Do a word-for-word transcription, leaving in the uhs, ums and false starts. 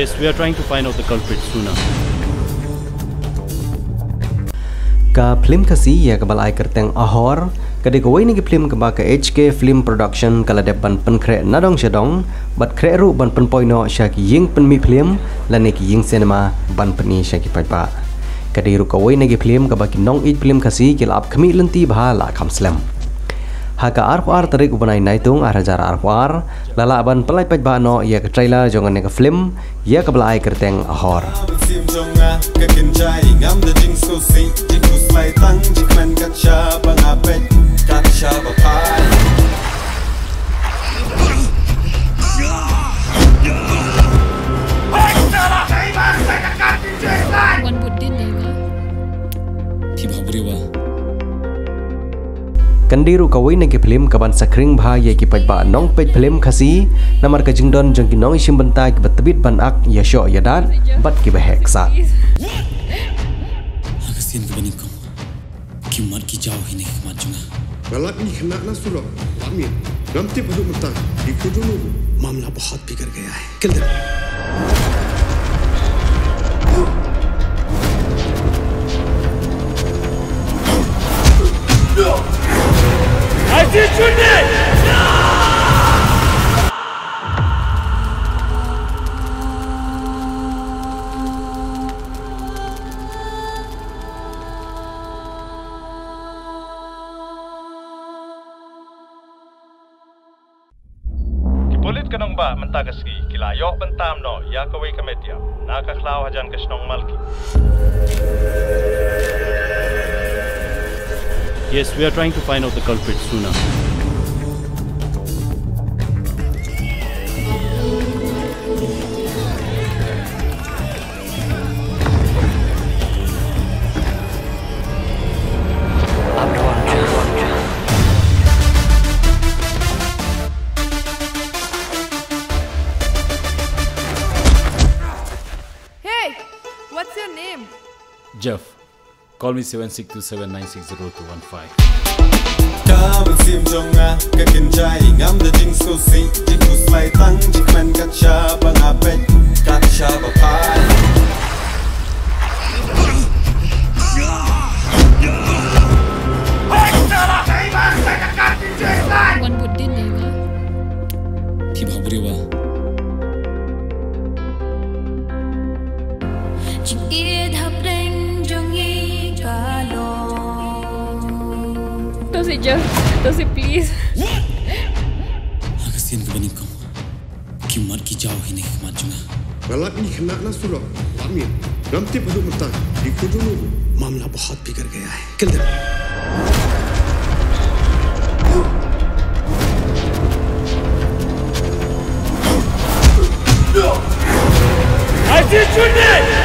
Yes, we are trying to find out the culprit, Suna. Ka phlim Khasi ïa kaba la ai kyrteng Ahor ka dei kawei na ki phlim kaba ka H K Film Production ka la dep ban pynkhreh na dong sha dong, bad khreh ruh ban pynpoi noh sha ki ïing pynmih phlim lane ki ïing cinema ban pyni sha ki paidbah. Ka dei ruh kawei na ki phlim kaba ki nongïeit phlim Khasi ki la ap khmih lynti bha la kham slem. Ha ka arphew ar tarik u bnai Naitung ar hajar arphew ar, la lah ban pynlait paidbah noh ïa ka trailer jong kane ka phlim ïa kaba la ai kyrteng Ahor. Wan bud din dei nga. Phi bha briew ba. Kan dei ruh kawei na ki phlim kaban sa khring bha ïa ki paidbah nongpeit phlim Khasi, namar ka jingdon jong ki nongïashim bynta kiba tbit ban ak ïashoh ïadat bad kiba heh ksad. Ha ka sien kaba nyngkong, ki mat ki jaw hi ne ki mat jong nga. Nga lap ïa ki khynnah na surok, lap ïa. Ngam tip haduh mynta, ki kujulu. मामला बहुत बिगड़ गया है। Kill them. Ki pulit ka nongbah mynta ka sngi ki la ïoh ban tam noh ïa kawei ka met ïap na ka khlaw hajan ka shnong Malki. Yes, we are trying to find out the culprit, Suna. Hey, what's your name? Jeff. Call me seven six two seven nine six zero two one five. Ka mynsiem jong nga ka kynjai, ngam da jingsngewsih, jingkhuslai tang jingkmen, kat shaba nga peit, kat shaba phai. Wan bud din dei nga. Phi bha briew ba. Jingïeit hapdeng jong ngi ka long. To si Jeff, to si please. Ha ka sien kaba nyngkong, ki mat ki jaw hi ne ki mat jong nga. Nga lap ïa ki khynnah na surok, lap ïa. Ngam tip haduh mynta, ki kujulu. मामला बहुत बिगड़ गया है। Kill them. I see you.